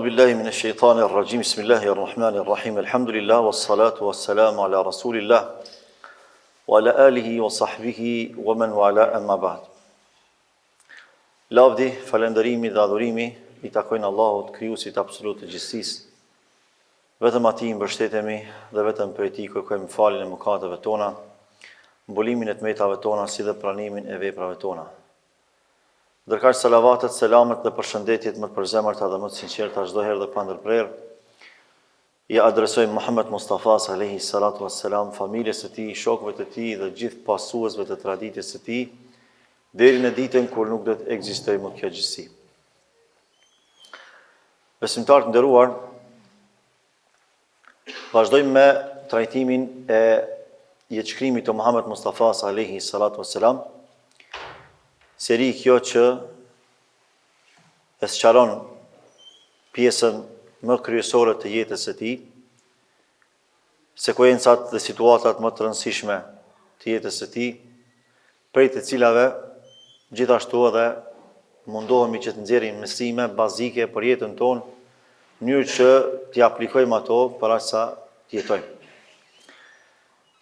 Eudhu billahi mine shejtani rraxhim, bismillahi rrahmani rrahim, elhamdulillah, wa salatu wa salamu ala rasulillah, wa ala alihi wa sahbihi wa men wala emma ba'd. Lavdi, falënderimi dhe adhurimi i takojnë Allahut, krijuesit absolut të gjithësisë. Vetëm atij i mbështetemi dhe vetëm prej tij kërkojmë faljen e mëkateve tona, mbulimin e të metave tona si dhe pranimin e veprave tona. Ndërkaq salavatet, selamet dhe përshëndetjet më të përzemërta dhe më të sinqerta çdo herë dhe pa ndërprerë ia adresojmë Muhammed Mustafas alejhi salatu wasselam, familjes së tij, shokëve të tij dhe gjithë pasuesve të traditës së tij, deri në ditën kur nuk do të ekzistojë më kjo gjithësi. Besimtarë të nderuar, Vazhdojmë me trajtimin e jetëshkrimit të Muhammed Mustafas alejhi salatu wassalam. Seri kjo që e sqaron pjesën më kryesore të jetës së tij, sekuencat dhe situatat më të rëndësishme të jetës së tij, prej të cilave gjithashtu edhe mundohemi që të nxjerrim mësime bazike për jetën tonë, në mënyrë që t'i aplikojmë ato për aq sa të jetojmë.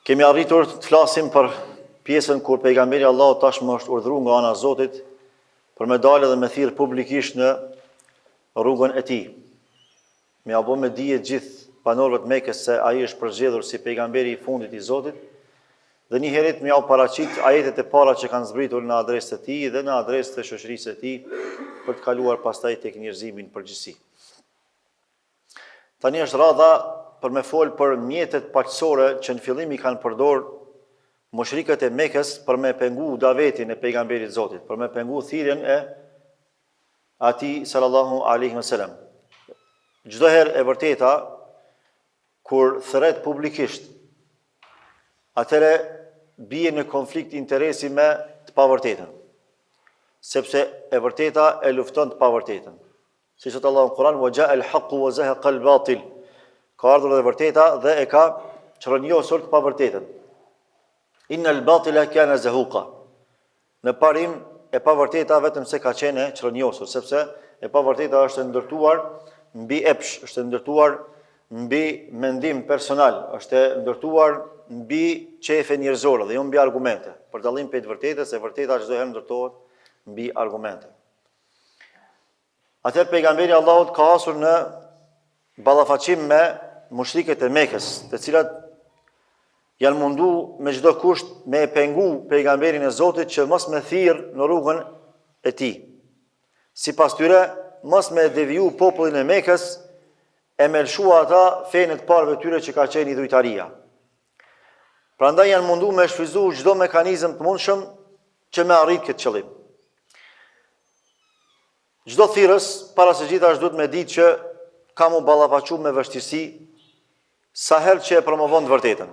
Kemi arritur të flasim për pjesën kur pejgamberi i Allahut tashmë është urdhëruar nga ana e Zotit për me dalë dhe me thirr publikisht në rrugën e tij. Me ia bo me dije gjithë banorëve të Mekës se ai është përzgjedhur si pejgamberi i fundit i Zotit dhe njëherit me jau paraqit ajetet e para që kanë zbritur në adresë të tij dhe në adresë të shoqërisë së tij për të kaluar pastaj tek njerëzimi në përgjithësi. Tani është radha për me fol për mjetet paqësore që në fillim i kanë përdor mushrikët e Mekës për me pengu davetin e pejgamberit Zotit, për me pengu thirrjen e atij sallallahu alaihi wasallam. Çdo herë e vërteta kur thërret publikisht, atëherë bie në konflikt interesi me të pavërtetën. Sepse e vërteta e lufton të pavërtetën. Siç thotë Allahu në Kur'an, "Wa ja'a al-haqqu wa zahaqa al-batil." Ka ardhur e vërteta dhe e ka çrrënjosur të pavërtetën. Inna al-batila kana zahuqa. Në parim, e pavërteta vetëm se ka qenë e çrrënjosur, sepse e pavërteta është e ndërtuar mbi epsh, është e ndërtuar mbi mendim personal, është e ndërtuar mbi qejfe njerëzore dhe jo mbi argumente. Për dallim prej të vërtetës, e vërteta çdo herë ndërtohet mbi argumente. Atëherë pejgamberi i Allahut ka hasur në ballafaqim me mushrikët e Mekës, të cilat janë mundu me çdo kusht me e pengu pejgamberin e Zotit që mos me thirr në rrugën e tij. Sipas tyre, mos me deviju popullin e Mekës e me lëshu ata fenë e të parëve tyre që ka qenë idhujtaria. Prandaj janë mundu me shfrytëzu çdo mekanizëm të mundshëm që me arrit këtë qëllim. Çdo thirrës, para së gjithash duhet me ditë që ka m'u ballafaqu me vështirësi sa herë që e promovon të vërtetën.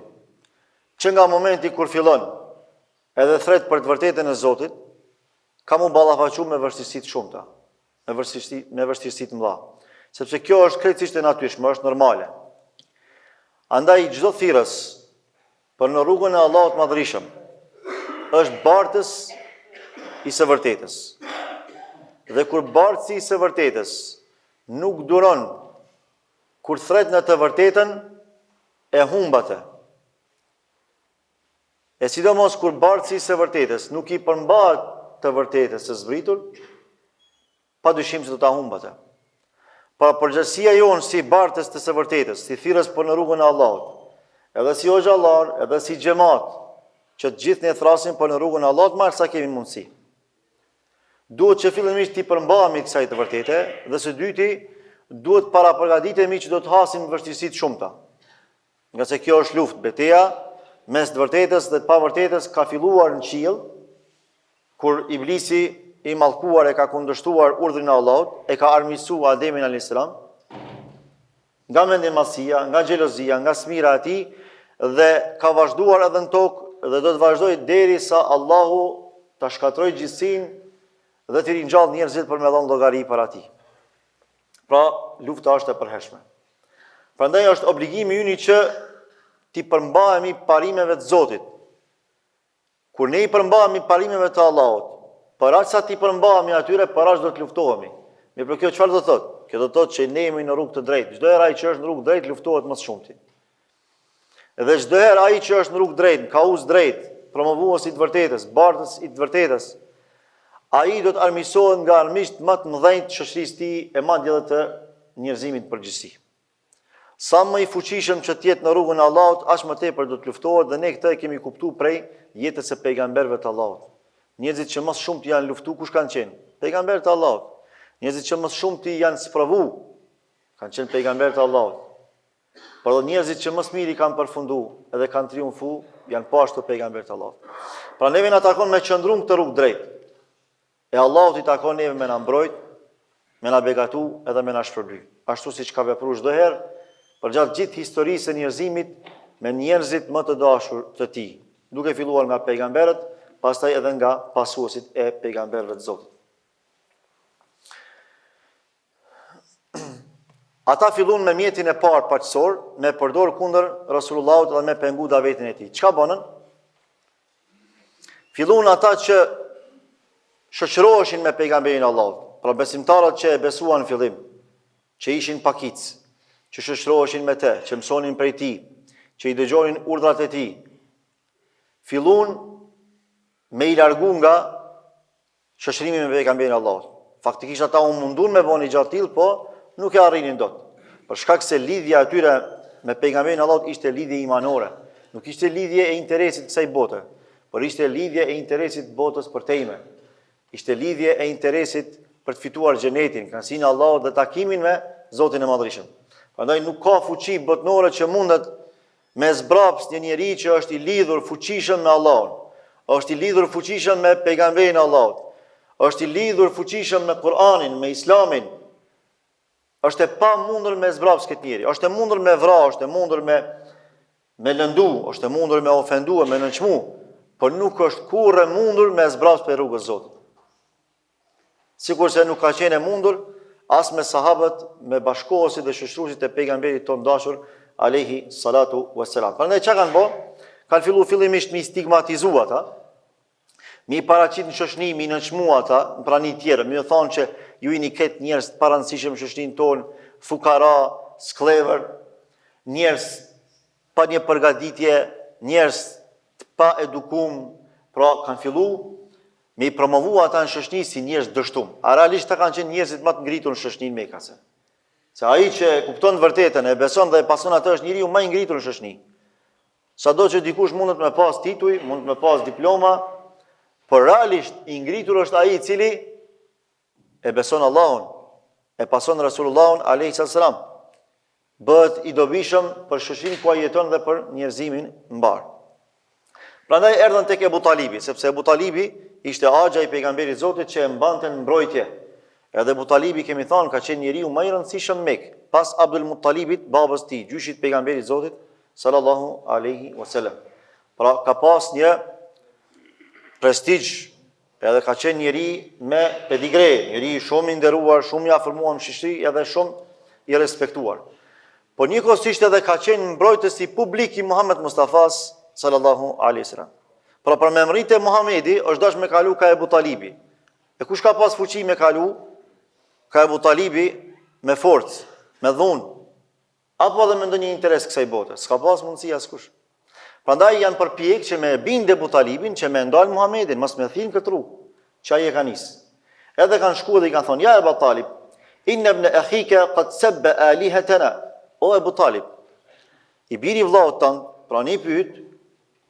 Që nga momenti kur fillon edhe thret për të vërtetën e Zotit, ka m'u ballafaqu me vështirësi të shumta, me vështirësi, me vështirësi të mëdha. Sepse kjo është krejtësisht e natyrshme, është normale. Andaj çdo thirrës Për në rrugën e Allahut të Madhërishëm, është bartës i së vërtetës. Dhe kur bartësi i së vërtetës nuk duron kur thret në të vërtetën, e humb atë. E sidomos kur bartësi i së vërtetës nuk i përmbahet të vërtetës së zbritur, Pa dyshim se do ta humbë atë. Pra përgjegjësia jonë si bartës të së vërtetës, si thirrës për në rrugën e Allahut, edhe si hoxhallar, edhe si xhemat, që të gjithë ne thrasim për në rrugën e Allahut, me aq sa kemi mundësi. Duhet që fillimisht t'i përmbahemi kësaj të vërtete dhe së dyti duhet parapërgatitemi që do të hasim vështirësi të shumta. Ngase kjo është luftë, beteja mes të vërtetës dhe të pavërtetës ka filluar në qiell, kur Iblisi i mallkuar e ka kundërshtuar urdhrin e Allahut, e ka armiqësu Ademin alayhis salam, nga mendjemadhësia, nga xhelozia, nga smira e tij dhe ka vazhduar edhe në tokë dhe do të vazhdojë derisa Allahu ta shkatërrojë gjithësinë dhe t'i ringjallë njerëzit për me dhënë llogari para tij. Pra, lufta është e përhershme. Prandaj është obligimi yni që t'i përmbahemi parimeve të Zotit. Kur ne i përmbahemi parimeve të Allahut, për aq sa t'i përmbahemi atyre, për aq do të luftohemi. Mirëpo kjo çfarë do të thotë? Kjo do të thotë që ne jemi në rrugë të drejtë. Çdo herë ai që është në rrugë të drejtë luftohet më së shumti. Dhe çdo herë ai që është në rrugë drejtë, në kauzë drejtë, promovues i të vërtetës, bartës i të vërtetës, ai do të armiqësohet nga armiqtë më të mëdhenj të shoqërisë së tij e madje edhe të njerëzimit në përgjithësi. Sa më i fuqishëm që të jetë në rrugën e Allahut, aq më tepër do të luftohet dhe ne këtë e kemi kuptu prej jetës së pejgamberëve të Allahut. Njerëzit që më së shumti janë luftu kush kanë qenë? Pejgamberët e Allahut. Njerëzit që më së shumti janë sprovu kanë qenë pejgamberët e Allahut. Por edhe njerëzit që më së miri kanë përfundu edhe kanë triumfu, janë po ashtu pejgamberët e Allahut. Pra neve na takon me qëndru në këtë rrugë drejt. E Allahut i takon neve me na mbrojt, me na begatu edhe me na shpërbly. Ashtu siç ka vepru çdo herë përgjatë gjithë historisë së njerëzimit me njerëzit më të dashur të tij, duke filluar nga pejgamberët, pastaj edhe nga pasuesit e pejgamberëve të Zotit. Ata fillun me mjetin e parë paqësor, me përdor kundër Rasulullahut dhe me pengu davetin e tij. Çka bënën? Fillun ata që shoqëroheshin me pejgamberin e Allahut, pra besimtarët që e besuan në fillim, që ishin pakicë, që shoqëroheshin me të, që mësonin prej tij, që i dëgjonin urdhrat e tij, fillun me i largu nga Shoqërimi me pejgamberin e Allahut. Faktikisht ata u mundun me bo një gja të tillë, po nuk e arrinin dot. Për shkak se lidhja e tyre me pejgamberin e Allahut ishte lidhje imanore, nuk ishte lidhje e interesit të kësaj bote, por ishte lidhje e interesit të botës përtejme. Ishte lidhje e interesit për të fituar xhenetin, kënaqësinë e Allahut dhe takimin me Zotin e Madhërishëm. Prandaj nuk ka fuqi botnore që mundet Me zbraps një njeri që është i lidhur fuqishëm me Allahun, është i lidhur fuqishëm me pejgamberin e Allahut, është i lidhur fuqishëm me Kur'anin, me Islamin, është e pamundur me zbraps këtë njeri. Është e mundur me vra, është e mundur me me lëndu, është e mundur me ofendu e me nënçmu, por nuk është kurrë e mundur me zbraps prej rrugës Zotit. Sikurse nuk ka qenë e mundur as me sahabët, me bashkohësit dhe shoqëruesit e pejgamberit tonë dashur alejhi salatu vesselam. Prandaj çka kanë bo? Kanë fillu fillimisht mi stigmatizu ata, mi paraqit në shoqni, mi nënçmu ata në prani të tjerëve, mi thonë që ju jeni krejt njerëz të parëndësishëm në shoqninë tonë, fukara, skllevër, njerëz pa një përgatitje, njerëz të paedukum, pra kanë fillu me i promovu ata në shoqni si njerëz dështum. A realisht ata kanë qenë njerëzit më të ngritur në shoqninë mekase. Se ai që e kupton të vërtetën, e beson dhe e pason atë është njeriu më i ngritur në shoqni. Sado që dikush mundet me pas tituj, mundet me pas diploma, por realisht i ngritur është ai i cili e beson Allahun, e pason Rasulullahun alejhi selam. Bëhet i dobishëm për shoqërinë ku ai jeton dhe për njerëzimin mbarë. Prandaj erdhën tek Ebu Talibi, sepse Ebu Talibi ishte axha i pejgamberit Zotit që e mbante në mbrojtje. Edhe Ebu Talibi kemi thënë ka qenë njeriu më i rëndësishëm në Mekë, pas Abdul Muttalibit, babës tij, gjyshit pejgamberit Zotit sallallahu alaihi wasallam. Pra ka pas një prestigj Edhe ka qenë njeri me pedigre, njeri shumë i nderuar, shumë i afirmuar në shoqëri edhe shumë i respektuar. Por njëkohësisht edhe ka qenë mbrojtësi publik i Muhammed Mustafas sallallahu alaihi wasallam. Pra për me mrri te Muhamedi është dashur me kalu ka Ebu Talibi. E kush ka pas fuqi me kalu ka Ebu Talibi me forcë, me dhunë, Apo edhe me ndonjë interes kësaj bote, s'ka pas mundësi askush. Prandaj janë përpjek që me e bind Ebu Talibin që me e ndal Muhamedin, mos me thirr në këtë rrugë që ai e ka nis. Edhe kanë shku dhe i kanë thonë, ja Ebu Talib, inne ibne ehike kad sebbe alihetena. O Ebu Talib, i biri i vllaut tënd, pra nipi yt,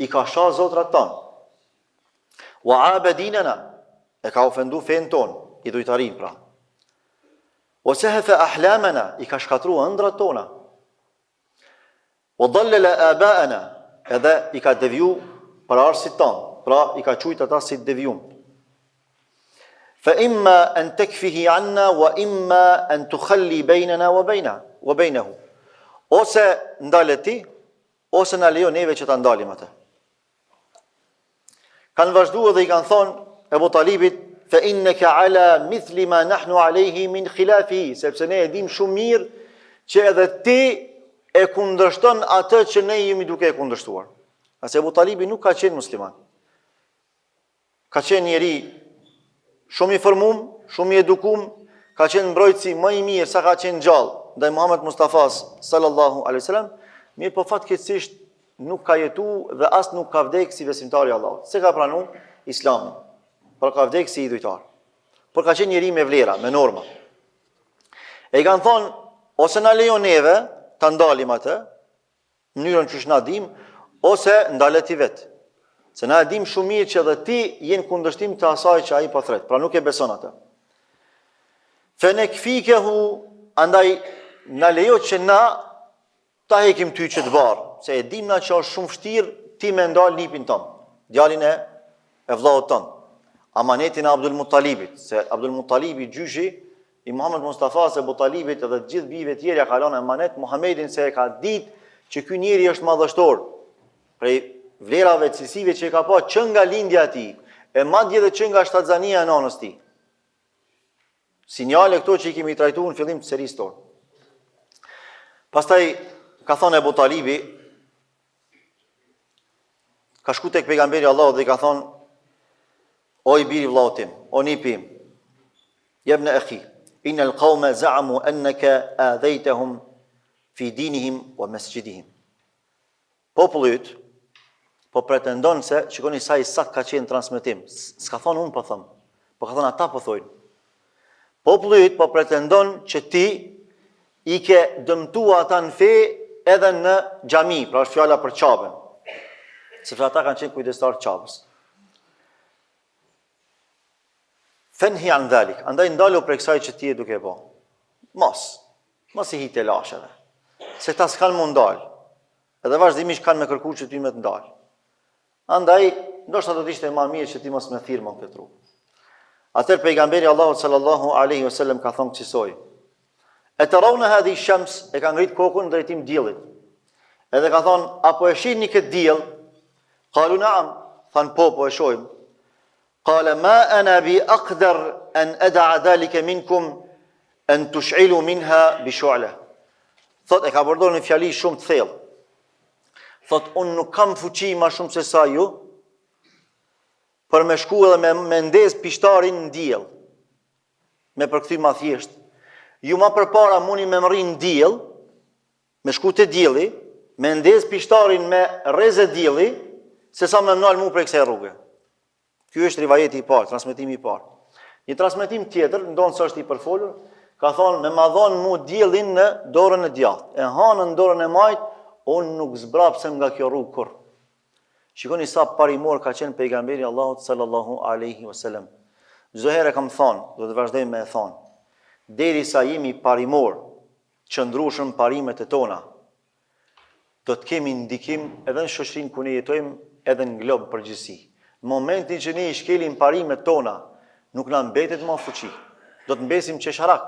i ka sha zotrat tanë. Wa abe dinena, e ka ofendu fenë tonë, idhujtarinë pra. Wa sahafa ahlamana, i ka shkatru ëndrrat tona. Wa dallala abaana, edhe i ka deviju paraardhësit tanë, pra i ka qujt ata si të devijum. Fa imma an takfihi anna wa imma an tukhalli bainana wa baina wa bainahu. Ose ndale ti, ose na lejo neve që ta ndalim atë. Kanë vazhdu edhe i kanë thonë Ebu Talibit, fe inneke ala mithli ma nahnu alejhi min khilafihi, sepse ne e dim shumë mirë që edhe ti e kundërshton atë që ne jemi duke e kundërshtuar. Ngase Ebu Talibi nuk ka qenë musliman. Ka qenë njeri shumë i formum, shumë i edukum, ka qenë mbrojtësi më i mirë sa ka qenë gjallë ndaj Muhammed Mustafas sallallahu alaihi wasallam, mirëpo fatkeqësisht nuk ka jetu dhe as nuk ka vdek si besimtar i Allahut. S'e ka pranu Islamin, por ka vdek si idhujtar. Por ka qenë njeri me vlera, me norma. E i kanë thonë, ose na lejo neve, ta ndalim atë, mënyrën qysh na dim, ose ndale ti vetë. Se na e dim shumë mirë që edhe ti je në kundërshtim të asaj që ai po thret, pra nuk e beson atë. Fe nekfikehu, andaj na lejo që na ta hekim ty qët barrë, se e dim na që është shumë vështirë ti me ndal nipin tënd, djalin e e vëllaut tënd. Amanetin e Abdul Muttalibit, se Abdul Muttalibi gjyshi i Muhammed Mustafas Ebu Talibit edhe të gjithë bijve tjerë ja ka lënë emanet Muhammedin se e ka ditë që ky njeri është madhështor prej vlerave cilësive që e ka pa që nga lindja e tij, e madje edhe që nga shtatzania e nanës tij. Sinjale këto që i kemi trajtuar në fillim të serisë tonë. Pastaj ka thënë Ebu Talibi ka shku tek pejgamberi i Allahut dhe i ka thënë o i biri vëllaut tim, o nipi im, jebne ehi, inna al-qawma za'amu annaka adhaytahum fi dinihim wa masjidihim. Populli yt po pretendon se, shikoni sa i saktë ka qenë transmetim, s'ka thonë unë po them, po ka thonë ata po thojnë. Populli yt po pretendon që ti i ke dëmtu ata në fe edhe në xhami, pra është fjala për Qaben, sepse ata kanë qenë kujdestarë të Qabes. Fenhi an dhalik, andaj ndalu prej kësaj që ti je duke bo. Mos, mos i hi telasheve, se ta s'kanë m'u ndalë, edhe vazhdimisht kanë me kërku që ty me të ndalë. Andaj, ndoshta do të ishte ma mirë që ti mos me thirrë më në këtë rrugë. Atëherë pejgamberi i Allahut sallallahu alaihi wasallam ka thonë kësisoj. E teraune hadhihi shems e ka ngrit kokën në drejtim diellit. Edhe ka thonë, a po e shihni këtë diell? Kalu naam, thanë po, po e shohim. Kale ma ana bi akder en eda'a dhalike minkum en tush'ilu minha bi shu'le. Thot, e ka përdorë një fjali shumë të thellë. Thot, unë nuk kam fuqi ma shumë se sa ju, për me shku edhe me, me ndez pishtarin në diell. Me përkthy ma thjesht. Ju ma përpara muni me mrri në diell, me shku te dielli, me ndez pishtarin me rreze dielli, se sa me m'nal mu prej kësaj rruge. Ky është rivajeti i parë, transmetimi i parë. Një transmetim tjetër, ndonëse është i përfolur, ka thonë me ma dhonë mu diellin në dorën e djathtë, e hanën në dorën e majtë, unë nuk zbrapsem nga kjo rrugë kurrë. Shikoni sa parimor ka qenë pejgamberi i Allahut sallallahu alaihi wasallam. Çdo herë e kam thonë, do të vazhdoj me e thonë. Derisa jemi parimor, qëndrueshëm parimet e tona, do të kemi ndikim edhe në shoqërinë ku ne jetojmë, edhe në glob përgjithësi. Në momentin që ne i shkelim parimet tona, nuk na mbetet më fuqi. Do të mbesim qesharak.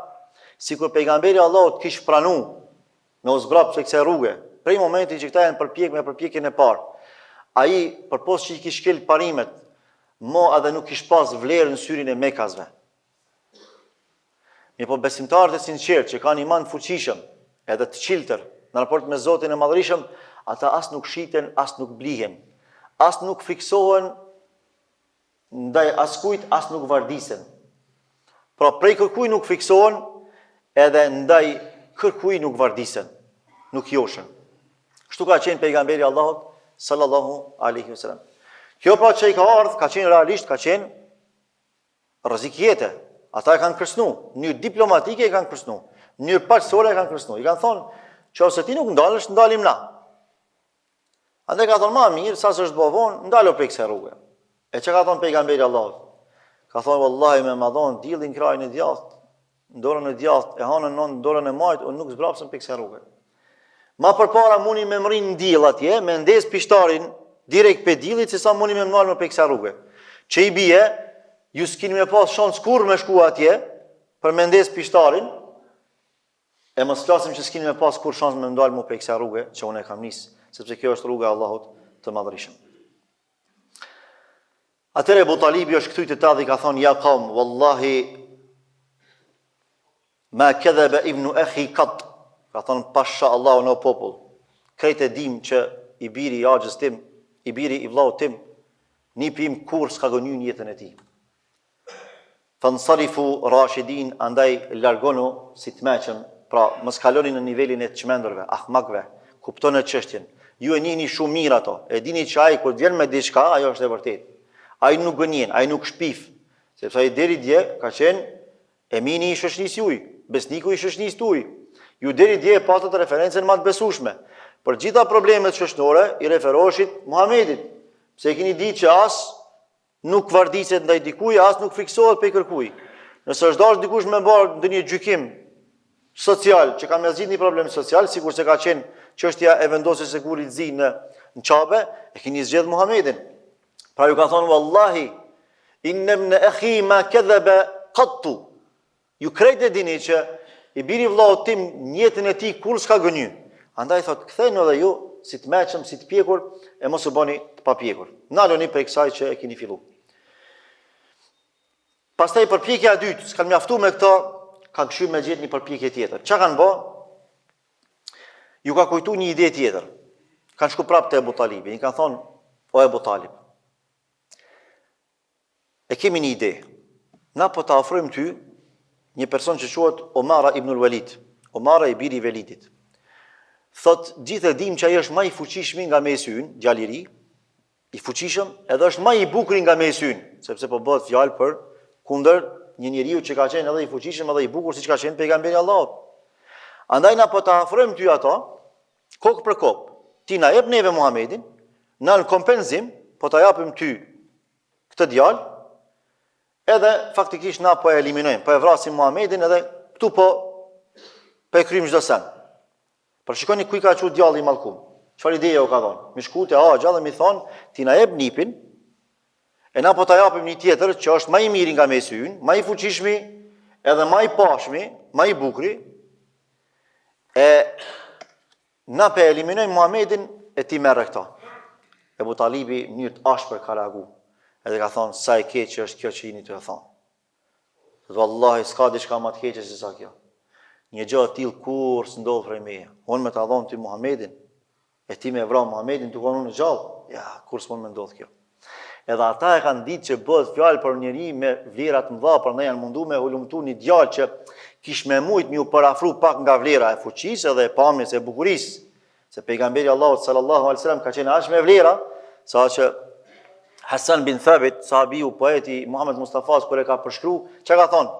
Sikur pejgamberi i Allahut kish pranu me u zbrap prej kësaj rruge, prej momentit që këta janë përpjek me përpjekjen e parë, ai përpos që i kish shkel parimet, mo edhe nuk kish pas vlerë në syrin e mekasve. Mirëpo besimtarët e sinqertë që kanë iman të fuqishëm, edhe të çiltër në raport me Zotin e Madhërishëm, ata as nuk shiten, as nuk blihen, as nuk frikësohen ndaj askujt, as nuk vardisen. Pra prej kërkuj nuk frikësohen, edhe ndaj kërkuj nuk vardisen, nuk joshen. Kështu ka qenë pejgamberi i Allahut sallallahu alaihi wasallam. Kjo pra që i ka ardhë, ka qenë realisht, ka qenë Rrezik jete. Ata e kanë kërcënu, në mënyrë diplomatike e kanë kërcënu, në mënyrë paqësore e kanë kërcënu. I kanë thonë, qoftë se ti nuk ndalesh, ndalim na. Andaj ka thonë, ma mirë, sa s'është bo vonë, ndalu prej kësaj rruge. E çka ka thonë pejgamberi i Allahut? Ka thonë, vallahi me ma dhonë diellin n'krahin e djathtë, në dorën e djathtë, e hanën në dorën e majtë, unë nuk zbrapsem prej kësaj rruge. Ma përpara muni me mrri në diell atje, me ndez pishtarin direkt pe diellit, se sa muni me m'nalë prej kësaj rruge. Që i bie, ju s'kini me pas shans kurrë me shku atje, për me ndez pishtarin, e mos flasim që s'kini me pas kurrë shans me m'ndalë mu prej kësaj rruge, që unë e kam nis, sepse kjo është rruga e Allahut të madhërishëm. Atëherë Ebu Talibi është kthy te ta dhe i ka thonë, ja kaum, wallahi, ma kedhebe ibnu ehi kat, ka thonë, pasha Allahun o popull, krejt e dim që i biri i axhës tim, i biri i vllaut tim, nipi im kurrë s'ka gënjy në jetën e tij. Fansarifu rashidin, andaj largonu si të meçëm, pra mos kaloni në nivelin e të çmendurve, ahmakëve, kuptone çështjen. Ju e njihni shumë mirë ato, e dini që ai kur të vjen me diçka, ajo është e vërtetë. Ai nuk gënjen, ai nuk shpif, sepse ai deri dje ka qenë emini i shoqërisë juaj, besniku i shoqërisë tuaj. Ju deri dje e patët referencën ma të besueshme. Për gjitha problemet shoqërore i referoheshit Muhamedit, pse e keni ditë që as Nuk vardiset ndaj dikujt, as nuk frikësohet prej kërkuj. Nëse është dashur dikush me bërë ndonjë gjykim social që ka me zgjidh një problem social, sikurse ka qenë çështja e vendosjes së gurit zi në në Qabe, e keni zgjedh Muhamedin. Pra ju ka thonë wallahi inna ibn akhi ma kadhaba qattu. Ju krejt e dini që i biri i vëllaut tim në jetën e tij kurrë s'ka gënjy. Andaj thotë, kthehuni edhe ju si të meçëm, si të pjekur e mos u bëni të papjekur. Naluni prej kësaj që e keni fillu. Pastaj përpjekja e dytë, s'kanë mjaftu me këto, kanë kqyr me gjetë një përpjekje tjetër. Çka kanë bo? Ju ka kujtu një ide tjetër. Kanë shku prapë te Ebu Talibi, i kanë thonë, o Ebu Talib, E kemi një ide. Na po ta ofrojmë ty një person që quhet Omara ibn al-Walid, Omara i biri i Velidit. Thot, gjithë e dimë që ai është ma i fuqishmi nga mesi ynë, djalë i ri, i fuqishëm, edhe është ma i bukuri nga mesi ynë, sepse po bëhet fjalë për kundër një njeriu që ka qenë edhe i fuqishëm edhe i bukur siç ka qenë pejgamberi i Allahut. Andaj na po ta ofrojmë ty ato, kokë për kokë. Ti na jep neve Muhamedin, na në kompenzim po ta japim ty këtë djalë, edhe faktikisht na po e eliminojmë, po e vrasim Muhamedin edhe këtu po po e kryjmë çdo sen. Por shikoni ku i ka çu djalli i mallkum. Çfarë ideje u ka dhënë? Mi shku te axha dhe mi thon, ti na jep nipin, e na po ta japim një tjetër që është ma i miri nga mesi ynë, ma i fuqishmi, edhe ma i pashmi, ma i bukri, e Na pe eliminojmë Muhamedin e ti merre këto. Ebu Talibi në mënyrë të ashpër ka reagu. Edhe ka thonë sa e keqe është kjo që jeni tu e thonë. Thotë vallahi s'ka diçka ma të keqe se sa kjo. Një gjë e tillë kurrë s'ndodh prej meje. Unë me ta dhonë ty Muhamedin, e ti me vra Muhamedin tu konë unë gjallë. Ja, kurrë s'mund me ndodh kjo. Edhe ata e kanë ditë që bëhet fjalë për njeri me vlera të mëdha, prandaj janë mundu me hulumtu një djalë që kish me mujt me ju përafru pak nga vlera e fuqisë edhe e pamjes e bukurisë. Se pejgamberi i Allahut sallallahu alaihi wasallam ka qenë aq me vlera, sa që Hasan bin Thabit, sahabiu poeti Muhammed Mustafas kur e ka përshkru, çka ka thonë?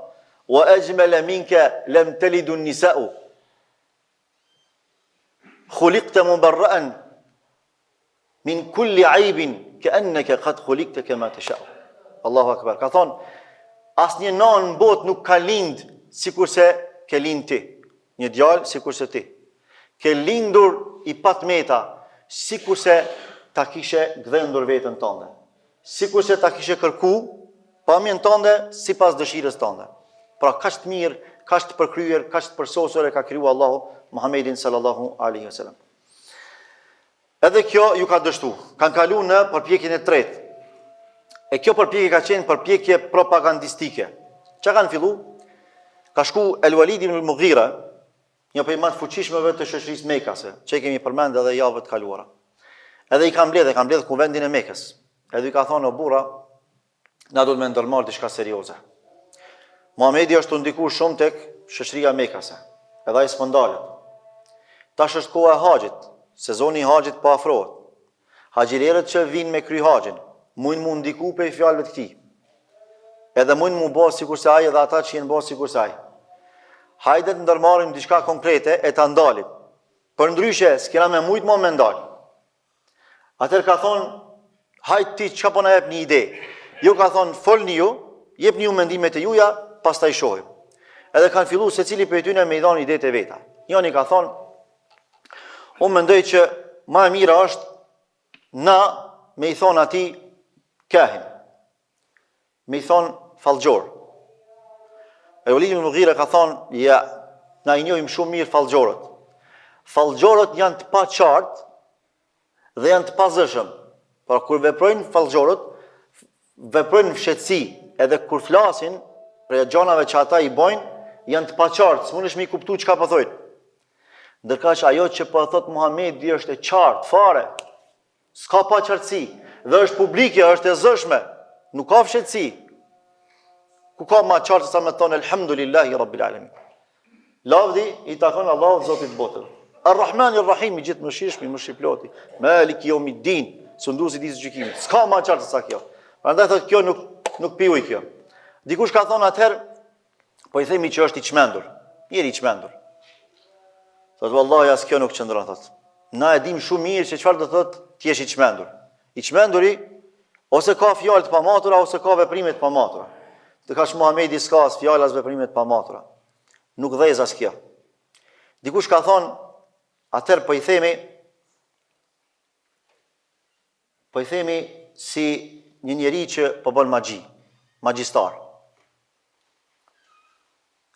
Wa ajmala minka lam talidu an-nisa'u. Khuliqta mubarra'an Min kulli aibin ke enneke kad khulikte kema teshau. Allahu akbar. Ka thonë, asnjë nanë në botë nuk ka lind sikurse ke lind ti. Një djalë sikurse ti. Ke lindur i pa të meta sikurse ta kishe gdhendur veten tënde. Sikurse ta kishe kërku pamjen tënde sipas dëshirës tënde. Pra kaq të mirë, kaq të përkryer, kaq të përsosur e ka kriju Allahu Muhammedin sallallahu alaihi wasallam. Edhe kjo ju ka dështu. Kanë kalu në përpjekjen e tretë. E kjo përpjekje ka qenë përpjekje propagandistike. Çka kanë fillu? Ka shku El Walid ibn Mughira, një prej më të fuqishmëve të shoqërisë mekase, që e kemi përmend edhe javët e kaluara. Edhe i ka mbledh, e ka mbledh kuvendin e Mekës. Edhe i ka thonë o burra, Na duhet me ndërmarrë diçka serioze. Muhamedi është tu ndiku shumë tek shoqëria mekase, edhe ai s'po ndalet. Tash është koha e haxhit, sezoni i haxhit po afrohet. Haxhilerët që vijnë me kry haxhin, mujnë mu ndiku prej fjalëve të këtij. Edhe mujnë mu bo sikurse ai edhe ata që jenë bo sikurse ai. Hajde të ndërmarrim diçka konkrete e ta ndalim. Përndryshe, s'kena me mujtë mo me ndalë. Atëherë ka thonë, hajt ti çka po na jep një ide. Jo ka thonë, folni ju, jepni ju mendimet e juja, pastaj shohim. Edhe kanë fillu secili prej tyne me i dhanë idetë e veta. Njani ka thonë, unë mendoj që ma e mira është na me i thonë atij kahin. Me i thonë fallxhor. E Walid ibn Mughira ka thonë, ja, na i njohim shumë mirë fallxhorët. Fallxhorët janë të paqartë dhe janë të pazëshëm. Pra kur veprojnë fallxhorët, veprojnë në fshehtësi, edhe kur flasin prej gjanave që ata i bojnë, janë të paqartë, s'mundesh me i kuptu çka po thojnë. Ndërkaq ajo që po thotë Muhamedi është e qartë fare. S'ka paqartësi dhe është publike, është e zëshme. Nuk ka fshehtësi. Ku ka ma qartë se sa me thonë Elhamdulillahi Rabbil Alamin. Lavdi i takon Allahut Zotit të botëve. Ar-Rahman Ar-Rahim i gjithëmëshirshmi, mëshirëploti. Maliki Yawmiddin, sunduesi i ditës së gjykimit. S'ka ma qartë se sa kjo. Prandaj thotë kjo nuk nuk pi ujë kjo. Dikush ka thonë atëherë po i themi që është i çmendur. Njeri i çmendur. Thotë vallahi as kjo nuk qëndron thotë. Na e dimë shumë mirë se çfarë do thotë të jesh i çmendur. I çmenduri ose ka fjalë të pamatura ose ka veprime të pamatura. Ndërkaq Muhamedi s'ka as fjalë as veprime të pamatura. Nuk dhez as kjo. Dikush ka thonë, atëherë po i themi, po i themi si një njeri që po bën magji, magjistar.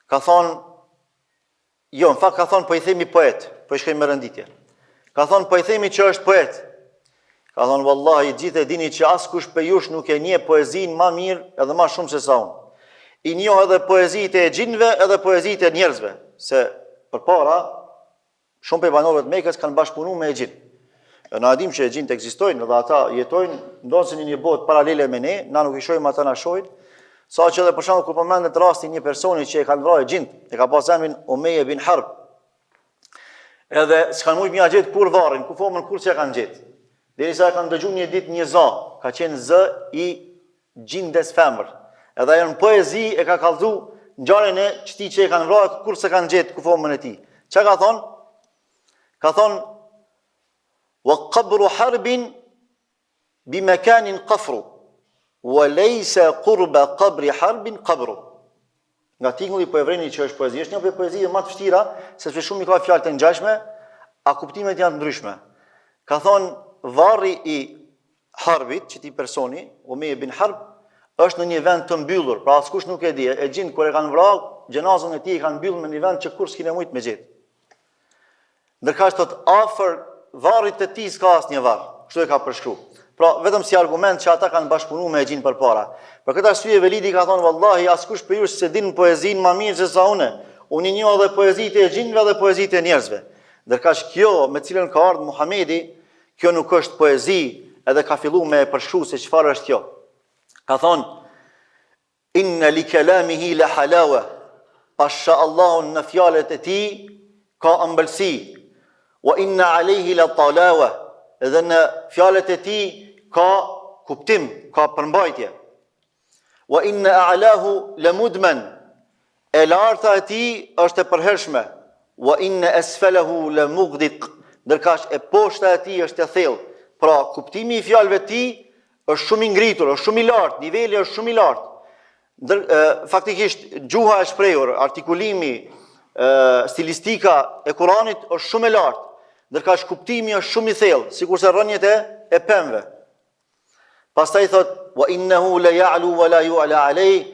Ka thonë, jo, në fakt ka thonë po i themi poet, po i shkojmë me renditje. Ka thonë po i themi që është poet. Ka thonë vallahi gjithë e dini që askush prej jush nuk e njeh poezinë ma mirë edhe ma shumë se sa unë. I njoh edhe poezitë e xhinëve edhe poezitë e njerëzve, se përpara shumë prej banorëve të Mekës kanë bashkëpunu me exhinë. E na e dimë që exhinët ekzistojnë dhe ata jetojnë ndonëse në një botë paralele me ne, na nuk i shohim ata na shohin. Sa që edhe për shembull kur përmendet rasti i një personi që e kanë vrarë exhinët, e ka pas emrin Umeje bin Harb, Edhe s'kanë mujtë me ia gjetë kurrë varrin, kufomën kurrë s'ia kanë gjetë. Derisa e kanë dëgju një ditë një za, ka qenë zë i xhindes femër. Edhe ajo në poezi e ka kallzu ngjarjen e qëtij që e kanë vra, kurrë s'e kanë gjetë kufomën e tij. Çka ka thonë? Ka thonë, wa kabru harbin Bi mekanin kafru, wa lejse kurba kabri harbin kabru. Nga tingulli po e vreni që është poezi. Është një prej poezive më të vështira, sepse shumë i ka fjalë të ngjashme, a kuptimet janë të ndryshme. Ka thonë varri i Harbit, qëtij personi, Umeje bin Harb, është në një vend të mbyllur, pra askush nuk e di, exhinët kur e kanë vra, xhenazën e tij e kanë mbyllur në një vend që kurrë s'kine mujt me gjetë. Ndërkaq thotë afër varrit të tij s'ka asnjë varr. Kështu e ka përshkru. Pra, vetëm si argument që ata kanë bashkëpunu me exhinë përpara. Për këtë arsye Velidi ka thonë vallahi askush prej jush s'e din poezinë ma mirë se sa unë. Unë i njoh edhe poezitë e exhinëve dhe poezitë e njerëzve. Ndërkaq kjo me cilën ka ardhur Muhamedi, kjo nuk është poezi, edhe ka fillu me e përshkru se çfarë është kjo. Ka thonë Inna li kelamihi la halawa, pasha Allahun në fjalët e tij ka ëmbëlsi, wa inna alejhi la talawa, dhe në fjalët e tij ka kuptim, ka përmbajtje. Wa inna a'lahu la mudman, e larta e tij është e përhershme, wa inna asfalahu la mughdiq, ndërkaq e poshta e tij është e thellë. Pra, kuptimi i fjalëve të tij Është shumë i ngritur, është shumë i lartë, niveli është shumë i lartë. Ndër, e, faktikisht gjuha e shprehur, artikulimi, e, stilistika e Kuranit është shumë e lartë. Ndërkaq kuptimi është shumë i thellë, sikurse rrënjët e e pemëve. Pastaj thot wa innahu la ya'lu wa la yu'la alayh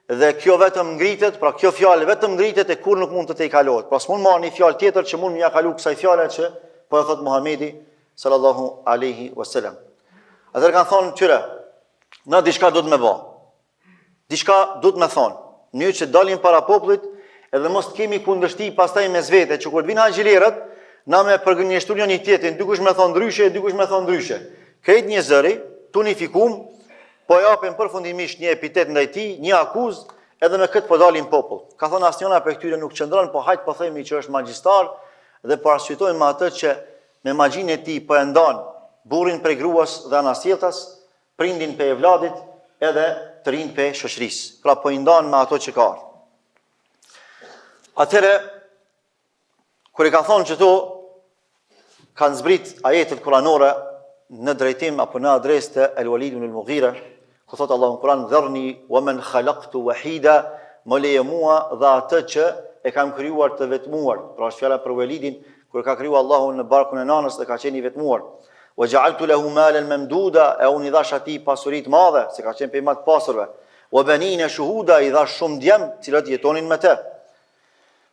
dhe kjo vetëm ngritet, pra kjo fjalë vetëm ngritet e kurrë nuk mund të tejkalohet. Pra s'mund marrë një fjalë tjetër që mund me ia kalu kësaj fjale që po e thot Muhamedi sallallahu alaihi wasallam. Atëherë kanë thonë këtyre, na diçka duhet me bo. Diçka duhet me thonë. Në mënyrë që dalim para popullit edhe mos të kemi kundërshti pastaj mes vete, që kur të vinë haxhilerët, na me përgënjeshtru njëri tjetrin, dikush me thonë ndryshe, dikush me thonë ndryshe. Krejt një zëri, të unifikum, po japim përfundimisht një epitet ndaj tij, një akuzë, edhe me këtë po dalim popull. Ka thonë asnjëna prej këtyre nuk qëndron, po hajt po themi që është magjistar dhe po arsyetojmë me atë që Me magjinë e tij po e ndan burrin prej gruas dhe anasjelltas, prindin prej evladit edhe të rinjtë prej shoqërisë. Pra po i ndan me ato që ka ardhur. Atëherë kur i ka thonë qëto kanë zbrit ajetet kuranore në drejtim apo në adresë të El Walid ibn al-Mughira, ku thotë Allahu në Kur'an dharni wa man khalaqtu wahida, më leje mua dhe atë që e kam krijuar të vetmuar. Pra është fjala për Walidin, kur e ka krijuar Allahu në barkun e nanës dhe ka qenë i vetmuar. Wa ja'altu lahu malan mamduda, e unë i dhash atij pasuri të madhe, se ka qenë prej më të pasurve. Wa banina shuhuda, i dhash shumë djem, të cilët jetonin me të.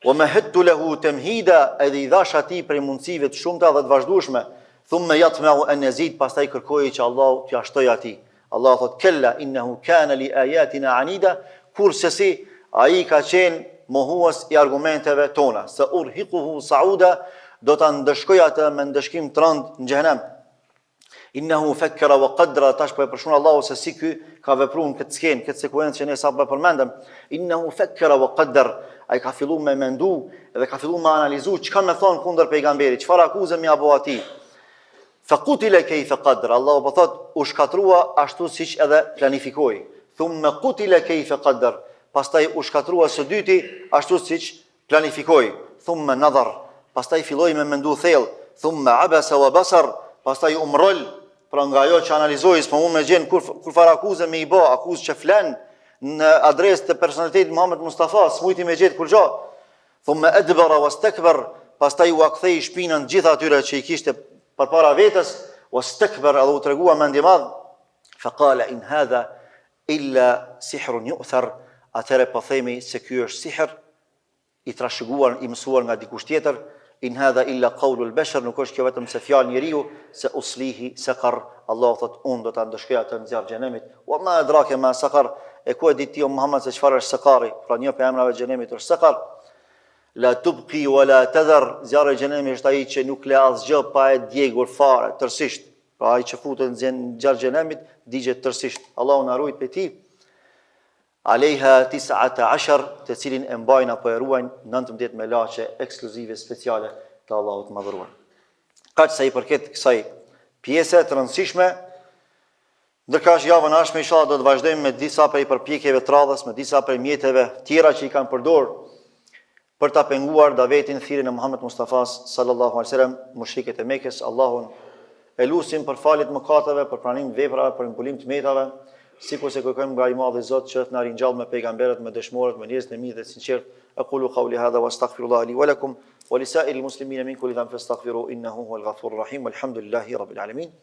Wa mahadtu lahu tamhida, edhe i dhash atij prej mundësive të shumta dhe të vazhdueshme. Thumma yatma'u an azid, pastaj kërkoi që Allahu t'ia shtojë atij. Allahu thotë kella innahu kana li ayatina anida, kurrsesi ai ka qenë mohues i argumenteve tona. Sa urhiquhu sauda, do ta ndëshkoj atë me ndëshkim të rëndë në xhehenem. Innehu fekkera wa qaddara, tash po e përshkruan Allahu se si ky ka vepruar në këtë skenë, këtë sekuencë që ne sapo e përmendëm. Innehu fekkera wa qaddar, ai ka fillu me mendu dhe ka fillu me analizu çka me thon kundër pejgamberit, çfarë akuze me ia bo atij. Fa qutila kayfa qaddar, Allahu po thot u shkatrua ashtu siç edhe planifikoi. Thumma qutila kayfa qaddar, pastaj u shkatrua së dyti ashtu siç Planifikoi, thumme nadhar, pastaj filloi me mendu thellë, thumme abasa wa basar, pastaj u mrrol, pra nga ajo që analizoi, s'po mund me gjenë kur, kurrfarë akuze me i bo, akuzë që flen në adresë të personalitetit Muhammed Mustafa, s'mujti me gjetë kurgjo. Thumme edbara wa stekber, pastaj ua kthej shpinën gjithë atyre që i kishte përpara vetes, wa stekber edhe u tregua mendjemadh, fa kale in hadha Illa sihrun yu'thar, atëherë po themi se ky është sihr i trashëguar, i mësuar nga dikush tjetër, in hadha illa qaulul bashar, nuk është kjo vetëm se fjalë njeriu, se uslihi saqar, Allahu thotë unë do ta ndëshkoj atë në zjarr xhenemit, wa ma adrake ma saqar, e ku e di ti o Muhammed se çfarë është saqari, pra një prej emrave të xhenemit është saqar. La tubqi wa la tadhar, zjarri i xhenemit është ai që nuk le asgjë pa e djegur fare, tërësisht. Pra ai që futet në zjarr xhenemit digjet tërësisht. Allahu na ruajt prej tij. Alejha tis'ata ashar, të cilin e mbajnë apo e ruajnë 19 melaqe ekskluzive speciale të Allahut të Madhëruar. Kaq sa i përket kësaj pjese të rëndësishme, ndërkaq javën e ardhshme inshallah do të vazhdojmë me disa prej përpjekjeve të radhës, me disa prej mjeteve tjera që i kanë përdorur për ta penguar davetin thirrjen e Muhammed Mustafas sallallahu alaihi wasallam mushrikët e Mekës Allahun e lusim për falje të mëkateve, për pranim të veprave, për mbulim të metave, sikurse kërkojmë nga i madhi Zot që të na ringjall me pejgamberët, me dëshmorët, me njerëzit e mirë dhe të sinqertë. Aqulu qawli hadha wa astaghfirullah li wa lakum wa li sa'iril muslimina min kulli dhanbin fastaghfiruhu innahu huwal ghafurur rahim. Walhamdulillahi rabbil alamin.